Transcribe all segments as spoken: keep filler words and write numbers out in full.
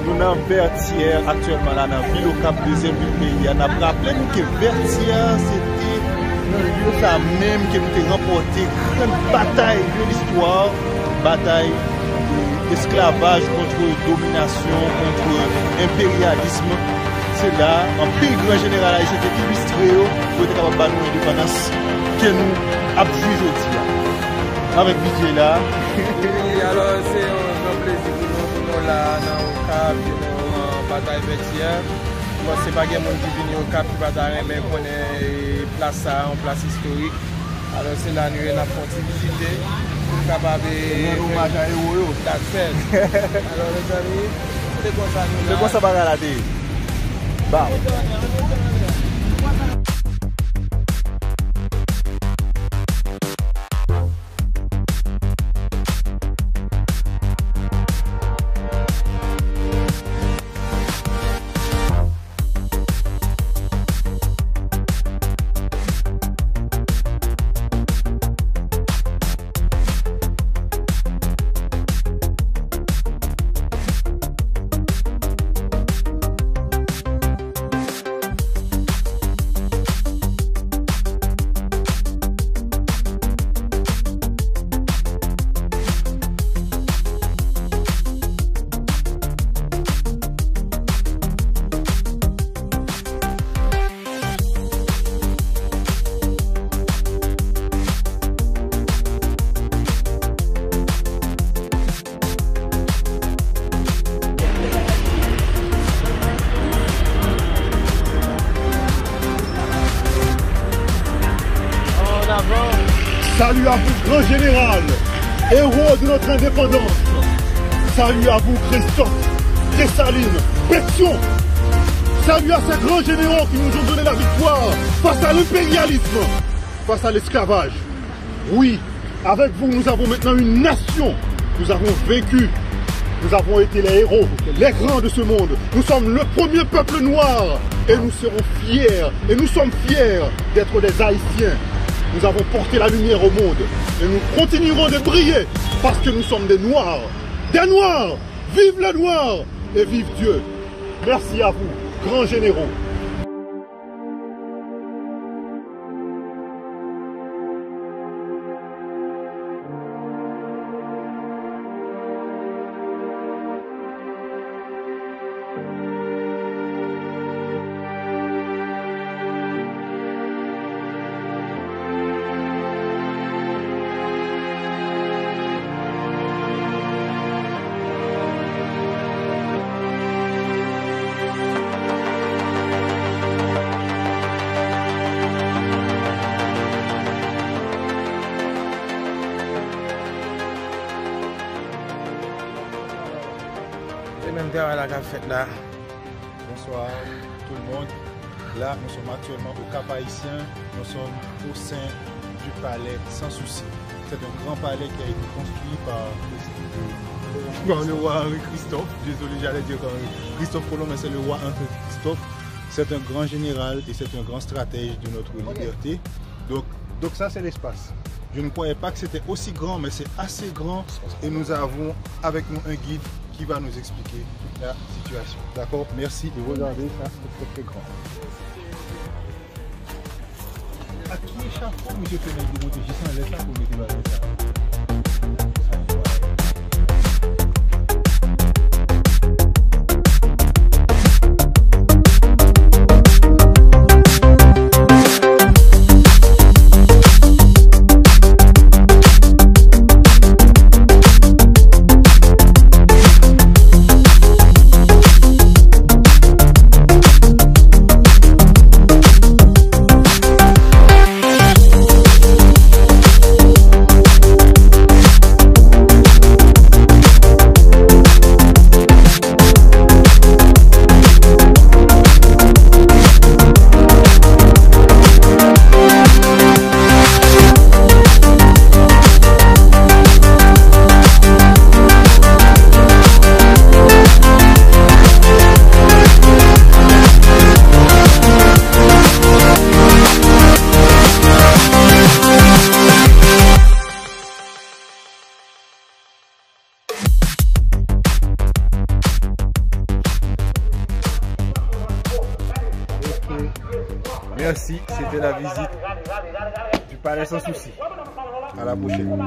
Nou nan Vètyè aktyèlman la, nan vil Okap, dezyèm vil peyi a. N ap raple nou ke Vètyè se te nan lye sa menm ke nou te ranpòte grann batay de listwa, batay de esklavaj kont dominasyon, kont enperyalism. Se la anpil gran jeneral ayisyen te ilistre yo pou yo te kapab ba nou endepandans ke nou ap jwi jodi a. Avèk Vijay la. Wi, alò, se yon gran plezi pou nou, pou nou la nan Okap, pou nou, euh, batay Vètyè. Bon, se pa gen moun ki vini Okap ki pa ta renmen konnen, eh, plas sa a, yon plas istorik. Alò, se la nou ye, n ap fè yon ti vizite pou n kapab, eh, rann omaj a ewo yo. That's it. Alò, mezanmi, se konsa nou la. Se konsa bagay la te ye. Bam. Salut à vous, grand général, héros de notre indépendance. Salut à vous, Christophe, Dessalines, Pétion. Salut à ces grands généraux qui nous ont donné la victoire face à l'impérialisme, face à l'esclavage. Oui, avec vous, nous avons maintenant une nation. Nous avons vécu. Nous avons été les héros, les grands de ce monde. Nous sommes le premier peuple noir et nous serons fiers, et nous sommes fiers d'être des Haïtiens. Nous avons porté la lumière au monde et nous continuerons de briller parce que nous sommes des Noirs. Des Noirs ! Vive le noir et vive Dieu ! Merci à vous, grands généraux. Se menm travay la k ap fèt la. Bonsoir tout le monde. Là, nous sommes actuellement au Cap-Haïtien. Nous sommes au sein du palais Sans Souci. C'est un grand palais qui a été construit par le roi Henri Christophe. Désolé, j'allais dire Henri Christophe Colomb, mais c'est le roi Henri Christophe. C'est un grand général et c'est un grand stratège de notre liberté. Donc, donc ça, c'est l'espace. Je ne croyais pas que c'était aussi grand, mais c'est assez grand. Et nous avons avec nous un guide qui va nous expliquer la situation. D'accord ? Merci. Et regardez, ça, c'est très, très grand. A ki echafo misye fè nèg yo monte jis anlè sa pou mete bagay sa? Merci, c'était la visite du Palais Sans Souci. À la prochaine.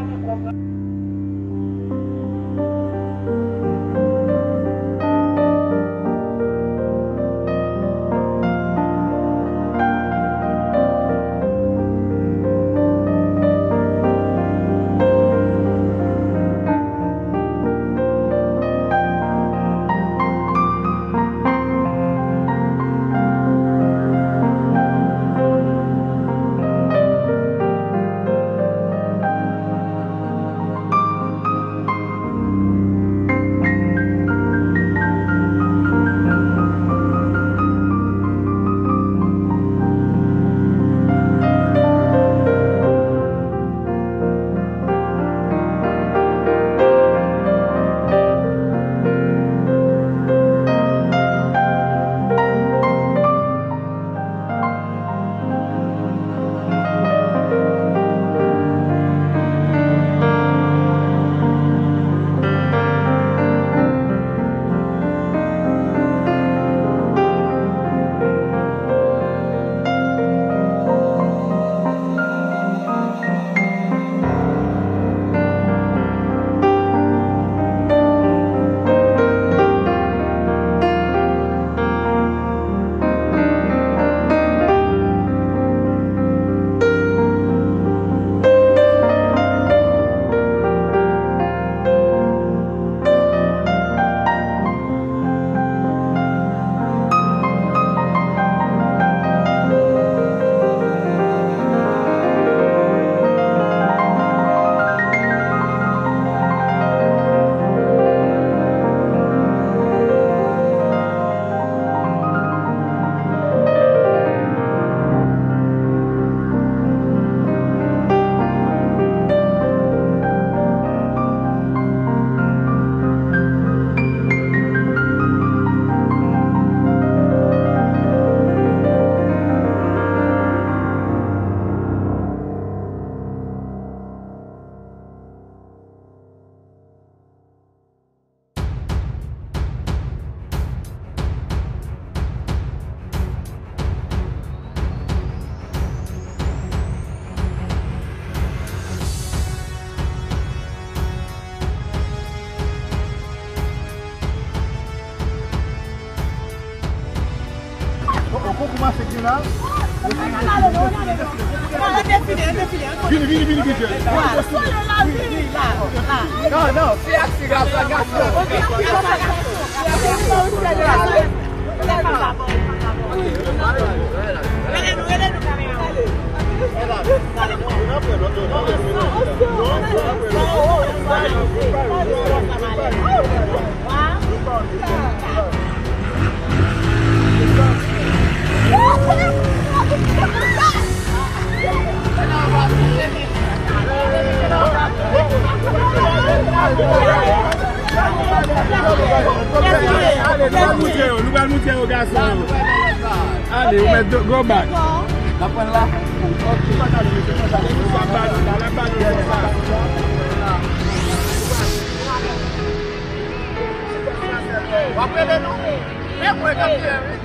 Vini, vini, vini, vini. Non, non, se aksyon, gason, gason. Ale, nou pral moutre yo, nou pral moutre yo, gason yo. Ale, ou mèt go back. N ap pran la. Ok. L ap ba nou la, l ap ba nou la. W ap rele nou? E mwen k ap rele, wi.